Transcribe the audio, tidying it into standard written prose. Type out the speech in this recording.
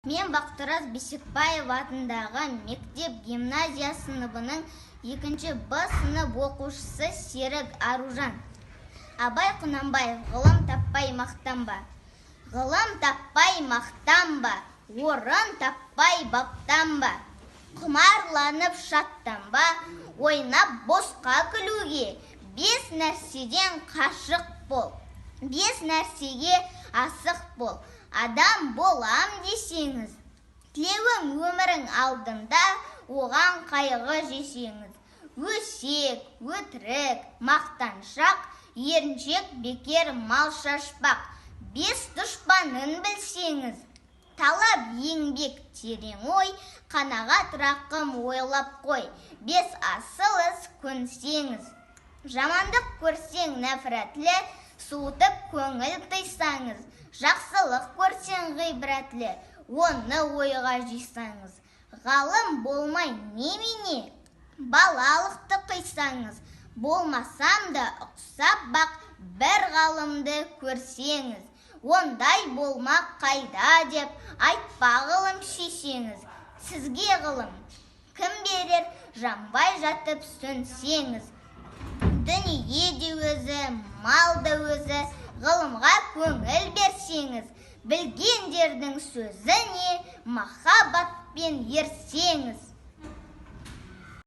Мен Бақтырас Бейсекбаев атындағы мектеп-гимназия сыныбының 2 Б сынып оқушысы Серік Аружан. Абай Құнанбаев, «Ғылым таппай мақтанба». Ғылым таппай мақтанба, орын таппай баптанба. Құмарланып шаттанба, ойнап босқа күлуге, бес нәрседен қашық бол, бес нәрсеге асық бол. Адам болам десеңіз, тілеуім өмірің алдында, оған қайғы жесеңіз. Өсек, өтірік, мақтаншақ, еріншек, бекер мал шашпақ. Бес дұшпанын білсеңіз, талап, еңбек, терең ой, қанағат, рақым, ойлап қой. Бес асыл іс көнсеңіз, жамандық көрсең нәпірәтлі, суытып көңіл тыйсаңыз, жақсылық көрсең ғибратлы, оны ойға жисаңыз. Ғалым болмай немене, балалықты қисаңыз, болмасам да ұқсап бақ бір ғалымды көрсеңіз, ондай болмақ қайда деп айтпа ғылым шешеңіз. Сізге ғылым кім берер, жанбай жатып сөнсеңіз? Дүние де өзі, мал да өзі, ғылымға көңіл берсеңіз, білгендердің сөзіне махаббатпен ерсеңіз.